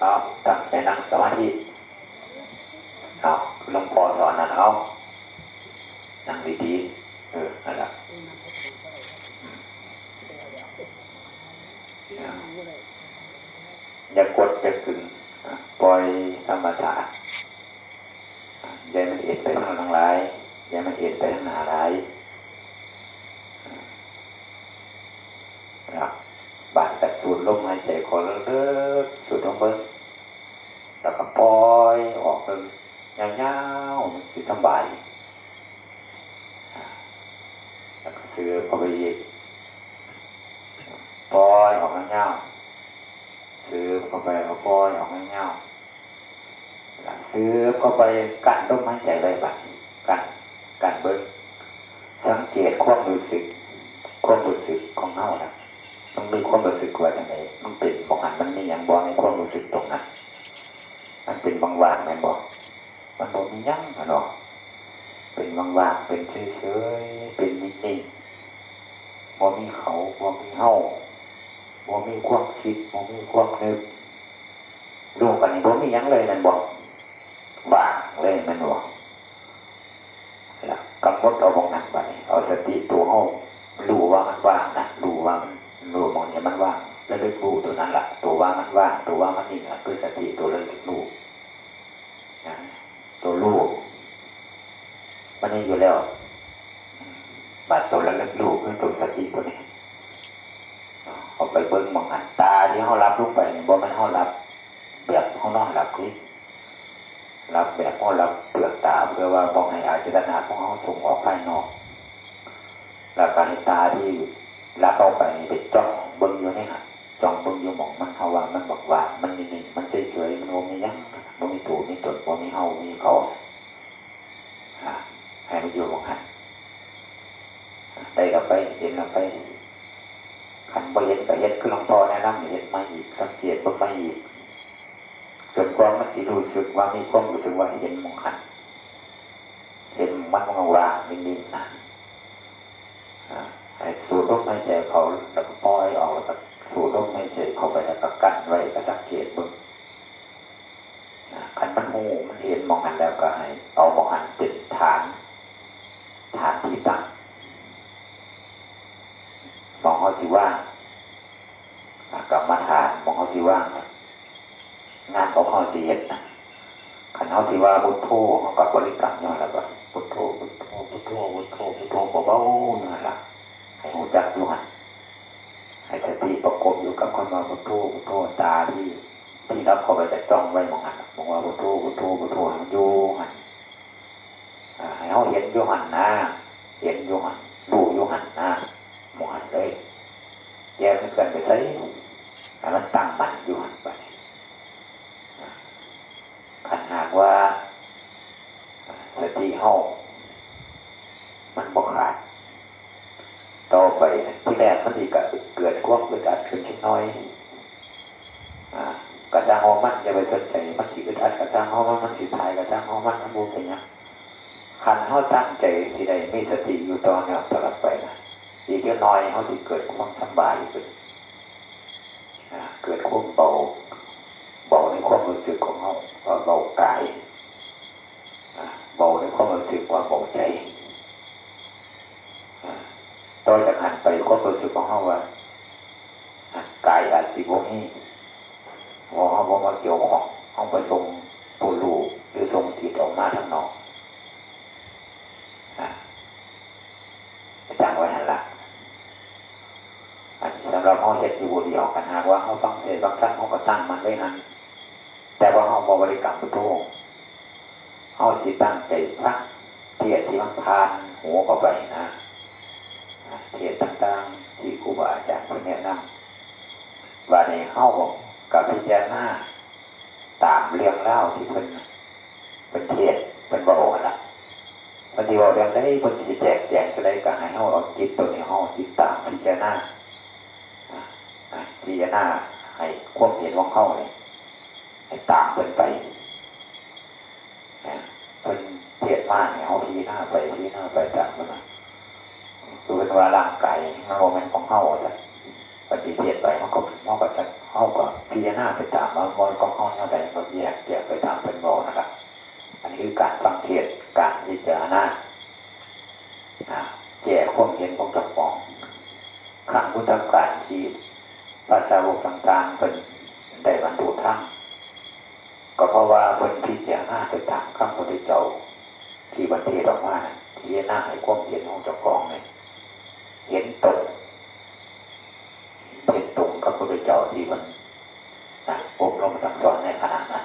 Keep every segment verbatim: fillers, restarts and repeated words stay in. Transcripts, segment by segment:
เอาตั้งใจนั่งสมาธิ เอาหลวงพ่อสอนนั่น เอานั่งดีๆ เออ นั่นแหละ อย่ากดอย่ากึง ปล่อยธรรมชาติ อย่าให้มันเอ็นไปทางหลังหลาย อย่าให้มันเอ็นไปทางหน้าหลาย ครับ บาดกระสูดลมหายใจเข้าลึกๆ สูดลงเบิ่ง แล้วก็ปล่อยออกเบิ่ง ยาวๆ มันสิสำบาย แล้วก็สูดเข้าไปอีก ปล่อยออกยาวๆ สูดเข้าไป แล้วปล่อยออกยาวๆ แล้วสูดเข้าไป กั้นลมหายใจไว้บัดนี้ กั้น กั้นเบิ่ง สังเกตความรู้สึก ความรู้สึกของเฮานะ มันมีความรู้สึกว่าจังได มันเป็นบ่หั่น มันมีหยังบ่ในความรู้สึกตรงนั้น มันเป็นว่างๆ แม่นบ่ มันบ่มีหยังอะเนาะ เป็นว่างๆ เป็นเฉยๆ เป็นนิ่งๆ บ่มีเขา บ่มีเฮา บ่มีความคิด บ่มีความนึก โลกอันนี้บ่มีหยังเลยแม่นบ่ ว่างเลยแม่นบ่ ล่ะ กำหนดเอาหม่องนั้นบัดนี้ เอาสติตัวเฮารู้ว่ามันว่างนะ รู้ว่ามัน รู้หม่องนี้มันว่าง ระลึกรู้ตัวนั้นล่ะ ตัวว่ามันว่าง ตัวว่ามันนิ่งล่ะ คือสติตัวระลึกรู้นะ ตัวรู้ มันมีอยู่แล้ว บัดตัวระลึกรู้คือตัวสติตัวนี้ เอาไปเบิ่งหม่องหั้น ตาที่เฮาหลับลงไปนี่ บ่แม่นเฮาหลับแบบเฮานอนหลับเด้ หลับแบบเฮาหลับเปลือกตา เพื่อว่าบ่ให้อายตนะของเฮาส่งออกภายนอก แล้วก็ให้ตาที่หลับลงไปนี่ไปจ้องเบิ่งอยู่ในหั้น จ้องเบิ่งอยู่หม่องมัน เฮาว่ามันว่างๆ มันนิ่งๆ มันเฉยๆ มันบ่มีหยัง บ่มีตัวมีตน บ่มีเฮา บ่มีเขา อ่า ให้มันอยู่หม่องหั้น ได้ก็ไป เห็นก็ไป คันบ่เห็นก็เฮ็ดคือหลวงพ่อแนะนำให้เฮ็ดใหม่อีก สังเกตเบิ่งใหม่อีก จนกว่ามันสิรู้สึกว่า มีความรู้สึกว่าเห็นหม่องหั้น เห็นมันว่างๆ นิ่งๆ นะ อ่า ให้สูดลมหายใจเข้า แล้วก็ปล่อยออก แล้วก็สูดลมหายใจเข้าไป แล้วก็กั้นไว้ ก็สังเกตเบิ่ง อ่า คันมันรู้ มันเห็นหม่องหั้นแล้ว ก็ให้เอาหม่องหั้นเป็นฐาน ฐานที่ตั้ง หม่องเฮาสิวาง อ่า กรรมฐาน หม่องเฮาสิวาง งานของเฮาสิเฮ็ดนะ คันเฮาสิว่าพุทโธ เฮาก็บริกรรมอยู่หั่นล่ะ พุทโธ พุทโธ พุทโธ พุทโธ พุทโธ เบาๆ อยู่หั่นล่ะ ให้รู้จักอยู่หั่น ให้สติประกบอยู่กับคำว่าพุทโธ พุทโธ ตาที่ ที่หลับเข้าไปก็จ้องไว้หม่องหั้น บอกว่าพุทโธ พุทโธ พุทโธ ให้มันอยู่หั่น อ่า ให้เฮาเห็นอยู่หั่นนะ เห็นอยู่หั่น รู้อยู่หั่นนะ หม่องหั้นเลย อย่าให้มันเคลื่อนไปไส ให้มันตั้งมั่นอยู่หั่นไป คันหากว่า สติเฮา มันบ่ขาด ต่อไปนะ ที่แรกมันสิกะเกิดความอึดอัดขึ้นจักหน่อย อ่า กะซ่างเฮามัน อย่าไปสนใจ มันสิอึดอัดกะซ่างเฮามัน มันสิถ่ายกะซ่างเฮามัน มันบ่เป็นหยัง คันเฮาตั้งใจสิได้มีสติอยู่ต่อเนื่องตลอดไปนะ อีกจักหน่อยเฮาสิเกิดความสำบายขึ้น อ่า เกิดความเบา เบาในความรู้สึกของเฮา ว่าเบากาย อ่า เบาในความรู้สึกว่าเบาใจ อ่า ต่อจากหั้นไปความรู้สึกของเฮาว่า อ่า กายอาจสิบ่มี เพราะเฮาบ่มาเกี่ยวข้อง เฮาไปส่งผู้รู้ หรือส่งจิตออกมาทางนอก อ่า ตั้งไว้หั่นล่ะ อันนี้สำหรับเฮาเฮ็ดอยู่ผู้เดียว คันหากว่าเฮาฟังเทศน์ฟังธรรม เฮาก็ตั้งมั่นไว้หั่น แต่ว่าเฮาบ่บริกรรมพุทโธ เฮาสิตั้งใจฟังเทศน์ที่มันผ่านหูเข้าไปนะ เทศน์ต่างๆ ที่ครูบาอาจารย์เพิ่นแนะนำ บัดนี้เฮาก็พิจารณาตามเรื่องราวที่เพิ่น เพิ่นเทศน์ เพิ่นเว้าหั่นล่ะ เพิ่นสิเว้าเรื่องใด เพิ่นสิแจกแจงจั่งใด ก็ให้เฮาเอาจิตตัวนี้ เฮาติดตามพิจารณา อ่ะ อ่ะ พิจารณาให้ความเห็นของเฮานี่ ให้ตามเพิ่นไป อ่ะ เพิ่นเทศน์มาให้เฮาพิจารณาไป พิจารณาไปตามเพิ่นน่ะ คือเพิ่นว่าร่างกายมันบ่แม่นของเฮา ว่าซั่น เพิ่นสิเทศน์ไป เฮาก็ เฮาก็สัก เฮาก็พิ พิจารณาไปตามว่ามันของเฮาแนวใด ก็แยกแยะไปตามเพิ่นเว้านั่นล่ะ อันนี้คือการฟังเทศน์ การพิจารณา อ่า แก้ความเห็นของเจ้าของ ครั้งพุทธกาลที่พระสาวกต่างๆ เพิ่นได้บรรลุธรรม ก็เพราะว่าเพิ่นพิจารณาไปตามคำพุทธเจ้าที่เพิ่นเทศน์ออกมานะ พิจารณาให้ความเห็นของเจ้าของนี่เห็นตรง เห็นตรงกับพุทธเจ้าที่เพิ่นนะ อบรมสั่งสอนในขณะนั้น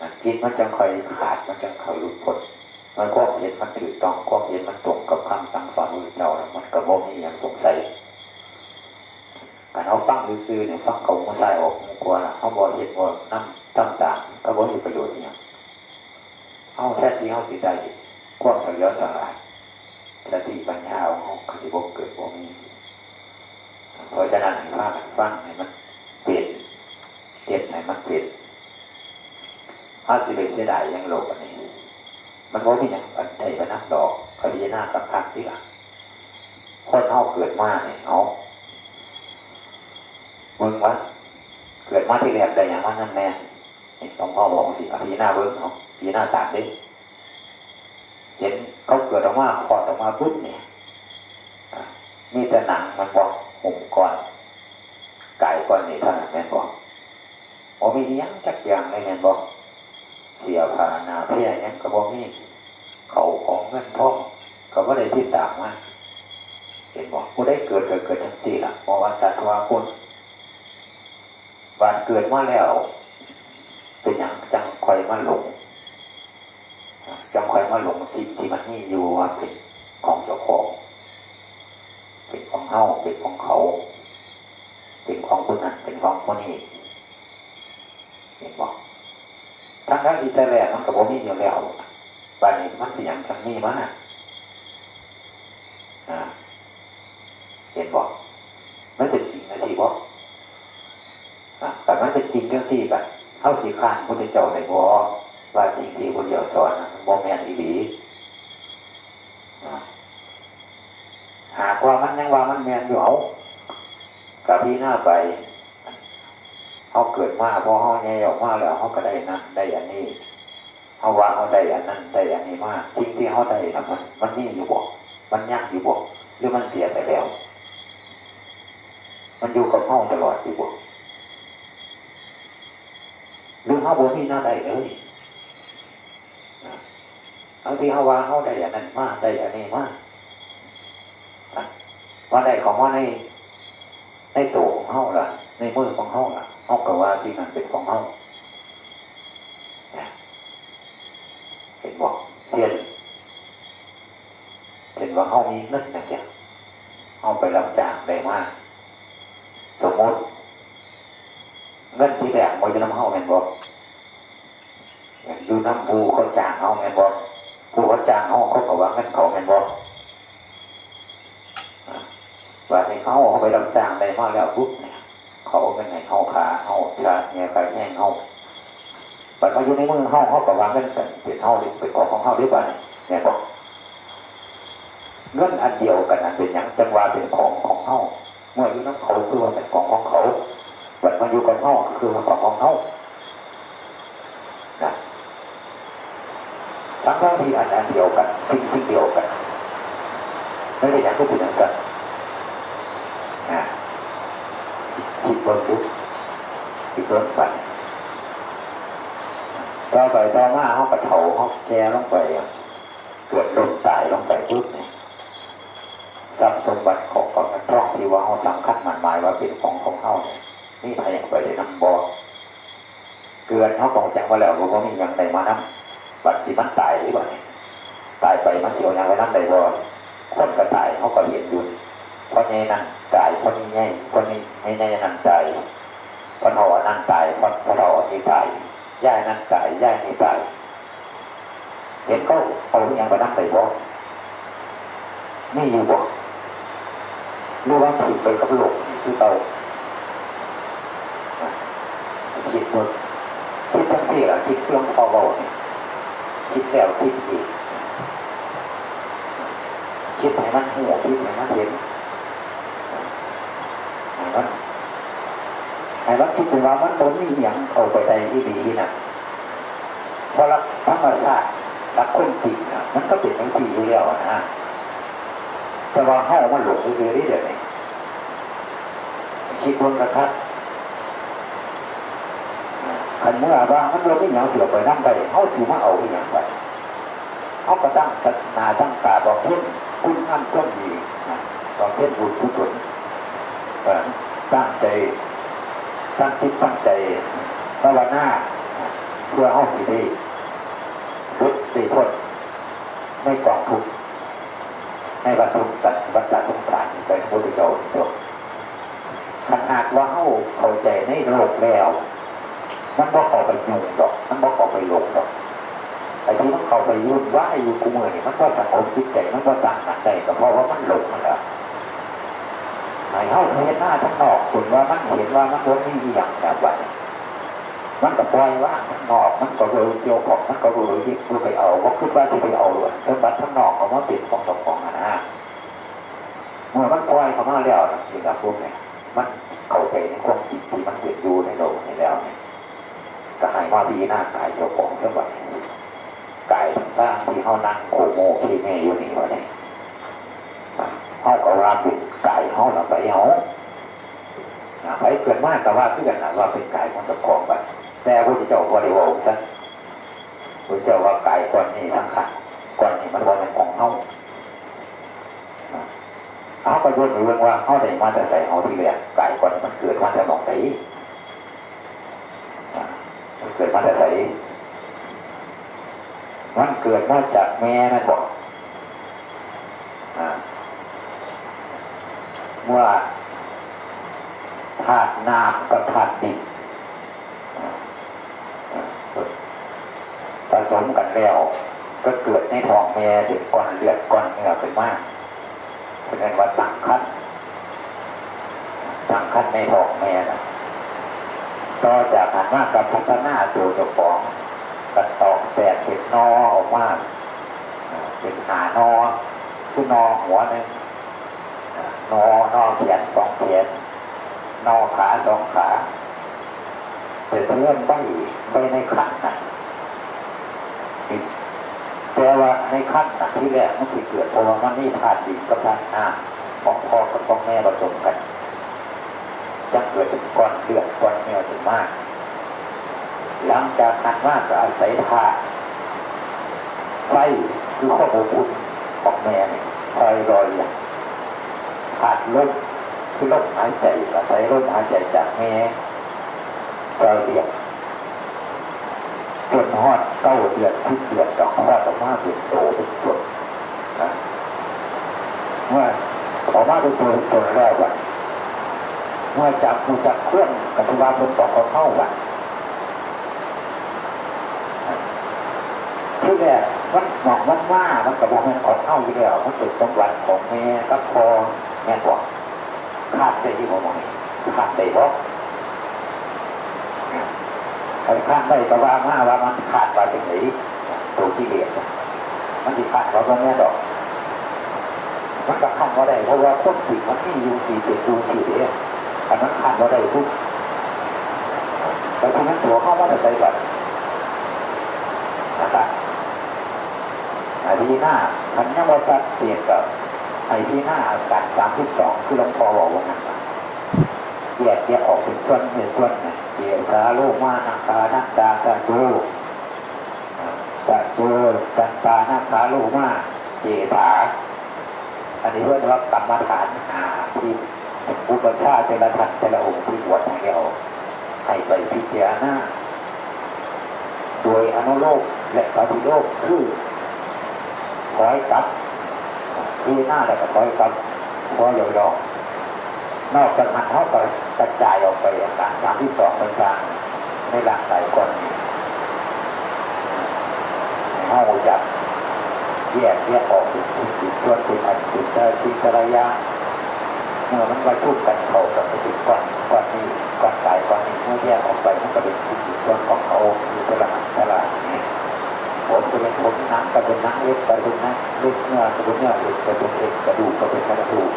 นะ จิตมันจั่งค่อยขาด มันจั่งค่อยหลุดพ้น มันความเห็นมันถูกต้อง ความเห็นมันตรงกับคำสั่งสอนพุทธเจ้าแล้ว มันก็บ่มีหยังสงสัย คันเฮาฟังซื่อๆเนี่ย ฟังเข้าหูซ้ายออกหูขวาล่ะ เฮาบ่เฮ็ดบ่นำตามตาม ก็บ่มีประโยชน์อิหยัง เฮาแทนที่เฮาสิได้ความเฉลียวฉลาด สติปัญญาของเฮาก็สิบ่เกิดบ่มี เพราะฉะนั้นให้พากันฟังให้มันเป็น เฮ็ดให้มันเป็น เฮาสิไปเสียดายหยังโลกอันนี้ มันบ่มีหยังอันใดปานนั้นดอก ก็พิจารณาคักๆติล่ะ คนเฮาเกิดมานี่ เอา เบิ่งว่า เกิดมาทีแรกได้หยังมานำแน่ นี่หลวงพ่อบอกจั่งซี้ พิจารณาเบิ่ง เอา พิจารณาตามเด้ เห็นเขาเกิดออกมา คลอดออกมาปุ๊บนี่ อ่า มีแต่หนังมันบ่ หุ้มก้อน กายก้อนนี้เท่านั้นแม่นบ่ บ่มีอิหยังจักอย่างเลยแม่นบ่ เสื้อผ้าหน้าแพร่หยังก็บ่มี เข้าของเงินทองก็บ่ได้ติดตามมา เห็นบ่ ผู้ใดเกิดก็เกิดจั่งซี้ล่ะ บ่ว่าสัตว์ว่าคน บาดเกิดมาแล้ว เป็นหยังจั่งค่อยมาหลง จั่งค่อยมาหลงสิ่งที่มันมีอยู่ว่าเป็นของเจ้าของ เป็นของเฮา เป็นของเขา เป็นของผู้นั้น เป็นของผู้นี้ เห็นบ่ ทั้งๆที่แต่แรกมันก็บ่มีอยู่แล้ว บาดนี้มันเป็นหยังจั่งมีมา อ่า เห็นบ่ มันเป็นจริงจั่งซี้บ่ อ่า คันมันเป็นจริงจั่งซี้ บัดเฮาสิค้านพุทธเจ้าได้บ่ ว่าสิ่งที่พุทธเจ้าสอนน่ะมันบ่แม่นอีหลี อ่า หากว่ามันยังว่ามันแม่นอยู่ เอา ก็พิจารณาไป เฮาเกิดมา พอเฮาใหญ่ออกมาแล้ว เฮาก็ได้นั่นได้อันนี้ เฮาว่าเฮาได้อันนั้นได้อันนี้มา สิ่งที่เฮาได้น่ะ มัน มันมีอยู่บ่ มันยังอยู่บ่ หรือมันเสียไปแล้ว มันอยู่กับเฮาตลอดอยู่บ่ หรือเฮาบ่มีแนวใดเลย ทั้งที่เฮาว่าเฮาได้อันนั้นมา ได้อันนี้มา อ่ะ ว่าได้เข้ามาใน ในตัวของเฮาล่ะ ในมือของเฮาล่ะ เฮาก็ว่าสิ่งนั้นเป็นของเฮา นะ เห็นบ่ เช่น เช่นว่าเฮามีเงินจั่งซี้ เฮาไปรับจ้างได้มา สมมุติ เงินที่แรกบ่อยู่นำเฮาแม่นบ่ อยู่นำผู้เขาจ้างเฮาแม่นบ่ ผู้เขาจ้างเฮา เขาก็ว่าเงินเขาแม่นบ่ อ่า บาดนี้เฮา เฮาไปรับจ้างได้มาแล้วปุ๊บเนี่ย เขาเอาเงินให้เฮา ค่าเฮา ค่าเหี่ย ค่าแฮงเฮา บัดมาอยู่ในมือเฮา เฮาก็ว่าเงินเป็น เป็นเฮาเด้ เป็นของของเฮาเด้ บาดนี้ แม่นบ่ เงินอันเดียวกันนั้นเป็นหยังจั่งว่าเป็นของของเฮา เมื่ออยู่นำเขาคือว่าเป็นของของเขา บัดมาอยู่กับเฮาก็คือว่าของของเฮา นะ ทั้งๆที่อันอันเดียวกัน สิ่งสิ่งเดียวกัน มันเป็นหยังคือเป็นจั่งซั้น นะ คิดเบิ่งดู คิดเบิ่งไป ต่อไปต่อมาเฮาก็เฒ่า เฮาแก่ลงไป เกิดล้มตายลงไปปุ๊บเนี่ย ทรัพย์สมบัติของเงินทองที่ว่าเฮาสำคัญมั่นหมายว่าเป็นของของเฮาเนี่ย มีไผเอาไปได้นำบ่ เกิดเฮาก็รู้จักว่าแล้วว่าบ่มีหยังได้มานำ บัดสิมันตายเด้บัดนี้ ตายไปมันสิเอาหยังไปนำได้บ่ คนก็ตาย เฮาก็เห็นอยู่ พ่อใหญ่นั่นตาย พ่อใหญ่ พ่อใหญ่ แม่ใหญ่นั่นตาย พ่อเฒ่าอันนั้นตาย พ่อ พ่อเฒ่าอันนี้ตาย ยายนั่นตาย ยายนี่ตาย เห็นเขาเอาอิหยังไปนำได้บ่ มีอยู่บ่ หรือว่าถิ่มไปกับโลกนี่คือเก่า คิดเบิ่ง คิดจั่งซี้ล่ะ คิดคือหลวงพ่อเว้านี่ คิดแล้วคิดอีก คิดให้มันรู้ คิดให้มันเห็น ให้มัน ให้มันคิดว่ามันบ่มีหยังเอาไปได้อีหลีน่ะ เพราะหลักธรรมชาติ หลักความจริงน่ะ มันก็เป็นจังซี่อยู่แล้วนะ แต่ว่าเฮามันหลงซื่อๆเด้เดี๋ยวนี้ คิดเบิ่งกะคัก คันเมื่อว่ามันบ่มีหยังสิเอาไปนำได้ เฮาสิมาเอาอีหยังไป เฮาก็ตั้งหน้าตั้งตาบำเพ็ญคุณงามความดีนะ บำเพ็ญบุญกุศล เอ่อ ตั้งใจ ตั้งจิตตั้งใจภาวนา เพื่อเฮาสิได้หลุดได้พ้นในกองทุกข์ ในวัฏสงสาร วัฏสงสารนี้ไป พระพุทธเจ้าจบ คันหากว่าเฮาเข้าใจในโลกแล้ว มันบ่เข้าไปยุ่งดอก มันบ่เข้าไปหลงดอก ไอ้ที่มันเข้าไปวุ่นวายอยู่คุมื้อนี่ มันบ่สงบจิตใจ มันบ่ตั้งมั่นได้ ก็เพราะว่ามันหลงนั่นแหละ ให้เฮาพิจารณาทางนอก คุณว่ามันเห็นว่ามันบ่มีอีหยังแบบว่านี้ มันก็ปล่อยวางทางนอก มันก็บ่เกี่ยวข้อง มันก็บ่ยึด บ่ไปเอา บ่คิดว่าสิไปเอาสมบัติทางนอกเอามาเป็นของเจ้าของหั้นนะ เมื่อมันปล่อยเข้ามาแล้วจังซี้ล่ะ พวกเนี่ย มันเข้าใจในความจริงที่มันเป็นอยู่ในโลกนี้แล้วเนี่ย ก็ให้มาพิจารณากายเจ้าของซะบัดนี้ กายต่างๆที่เฮานั่งโคโมเคเมอยู่นี่บัดนี้ เฮาก็ว่าเป็นกายเฮาล่ะไปเอา อ่า ไผเกิดมาก็ว่าคือกันล่ะ ว่าเป็นกายของเจ้าของบัด แต่พระพุทธเจ้าบ่ได้เว้าจั่งซั้น พระพุทธเจ้าว่ากายก้อนนี้สังขารก้อนนี้มันบ่แม่นของเฮา เฮาก็ย้อนไปเบิ่งว่าเฮาได้มาแต่ไส เฮาทีแรกกายก้อนนี้มันเกิดมาแต่หม่องใด อ่า มันเกิดมาแต่ไส มันเกิดมาจากแม่แม่นบ่ อ่า เมื่อธาตุน้ำกับธาตุดิน อ่า ผสมกันแล้ว ก็เกิดในท้องแม่เป็นก้อนเลือดก้อนเนื้อขึ้นมา เพิ่นเอิ้นว่าตั้งครรภ์ ตั้งครรภ์ในท้องแม่น่ะ ต่อจากหั้นมาก็พัฒนาตัวเจ้าของ ก็ตอกแตกเป็นหน่อออกมา อ่า เป็นห้าหน่อ คือหน่อหัวหนึ่ง อ่า หน่อ หน่อแขนสองแขน หน่อขาสองขา จะเริ่มใบ ใบในครรภ์น่ะ แต่ว่าในครรภ์น่ะ ที่แรกมันสิเกิด เพราะว่ามันมีธาตุดินกับธาตุน้ำของพ่อกับของแม่ผสมกัน จั่งเกิดเป็นก้อนเลือดก้อนเนื้อขึ้นมา หลังจากหั้นมาก็อาศัยธาตุไฟ คือความอบอุ่นของแม่นี่ซอยหล่อเลี้ยง ธาตุลม คือลมหายใจ อาศัยลมหายใจจากแม่ซอยเลี้ยง จนฮอดเก้าเดือนสิบเดือนก็คลอดออกมาเป็นโตเป็นตนนะ เมื่อออกมาเป็นโตเป็นตนแล้วบัด เมื่อจักฮู้จักควรก็ถือว่าเพิ่นบอกกับเฮาบัด ที่แรกมันหมองมันมา มันก็บ่แม่นของเฮาอยู่แล้ว มันเป็นสมบัติของแม่กับพ่อ แม่นบ่ คาดได้อยู่บ่หม่องนี้ คาดได้บ่ คันคาดได้ก็ว่ามาว่ามันคาดว่าจั่งใด ตัวกิเลส มันสิคาดว่าบ่แม่นดอก มันก็คาดบ่ได้ เพราะว่าความจริงมันมีอยู่สิ เป็นอยู่สิเด้ คันมันคาดบ่ได้ปุ๊บ แล้วทีนั้นตัวเฮามาแต่ไสบัด นั่นล่ะ ให้พิจารณา คันยังบ่ชัดเจนก็ให้พิจารณาอาการสามสิบสอง คือหลวงพ่อเว้าว่านั้นล่ะ แยกแยะออกเป็นส่วน เป็นส่วนนะ เกสาโลมา นาคา ดันตา ตะโจ ตะโจ ดันตา นาคา โลมา เกสา อันนี้เรียกว่ากรรมฐานห้าที่อุปัชฌาย์แต่ละท่านแต่ละองค์ที่บวชให้แล้ว ให้ไปพิจารณา โดยอนุโลมและปฏิโลม คือถอยกลับ พิจารณาแล้วก็ถอยกลับ พอย่อๆ นอกจากนั้นเฮาก็กระจายออกไปอาการสามสิบสองต่างๆ ในร่างกายก่อนนี้ เฮารู้จักแยกแยะออกเป็นชิ้นเป็นส่วน เป็นอันเป็นแต่สิ่งแต่ละอย่าง เมื่อมันประชุมกันเข้าก็เป็นก้อน ก้อนนี้ ก้อนกายก้อนนี้ เมื่อแยกออกไปมันก็เป็นชิ้นเป็นส่วนของเขา คือแต่ละอันแต่ละอันนี้ ผมก็เป็นผม หนังก็เป็นหนัง เล็บก็เป็นหนัง เล็บ เนื้อก็เป็นเนื้อ เอ็นก็เป็นเอ็น กระดูกก็เป็นกระดูก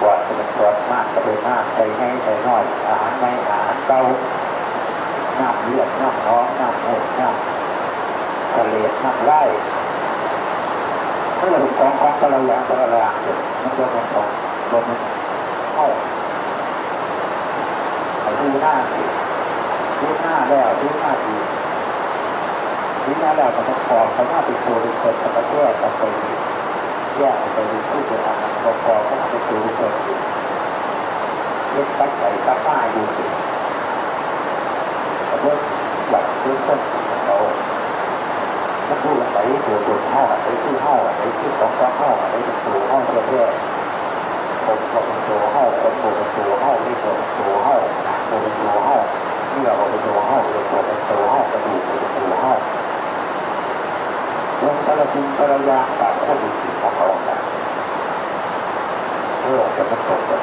ปอดก็เป็นปอด ม้ามก็เป็นม้าม ไส้ใหญ่ไส้น้อย อาหารใหญ่อาหาร น้ำเลือด น้ำหนอง น้ำมูก น้ำเสลด น้ำลาย มันก็เป็นของของแต่ละอย่างแต่ละอย่าง มันบ่แม่นของ บ่แม่นเฮา ไปดูหน้าสิ ดูหน้าแล้ว ดูหน้าอีก ดูหน้าแล้วก็ประกอบ ไปหน้าเป็นตัวเป็นตน แล้วก็แยกออกไปอีก แยกออกไปอีก คือเป็นอันนั้น ประกอบ ไปหน้าเป็นตัวเป็นตนอีก เฮ็ดกลับไปกลับมาอยู่สิ แต่เรื่องอยากเรื่องต้นเขา มันรู้อันไหนตัวตนเฮา อันไหนคือเฮา อันไหนคือของของเฮา อันไหนเป็นตัวเฮาแท้ๆ ผมก็เป็นตัวเฮา ขนก็เป็นตัวเฮา เล็บก็เป็นตัวเฮา หนังก็เป็นตัวเฮา เยื่อก็เป็นตัวเฮา เอ็นก็เป็นตัวเฮา กระดูกก็เป็นตัวเฮา เรื่องแต่ละสิ่งแต่ละอย่างต่างคนอีกสิ่งของเขาต่าง เออ แต่มันตกแบบ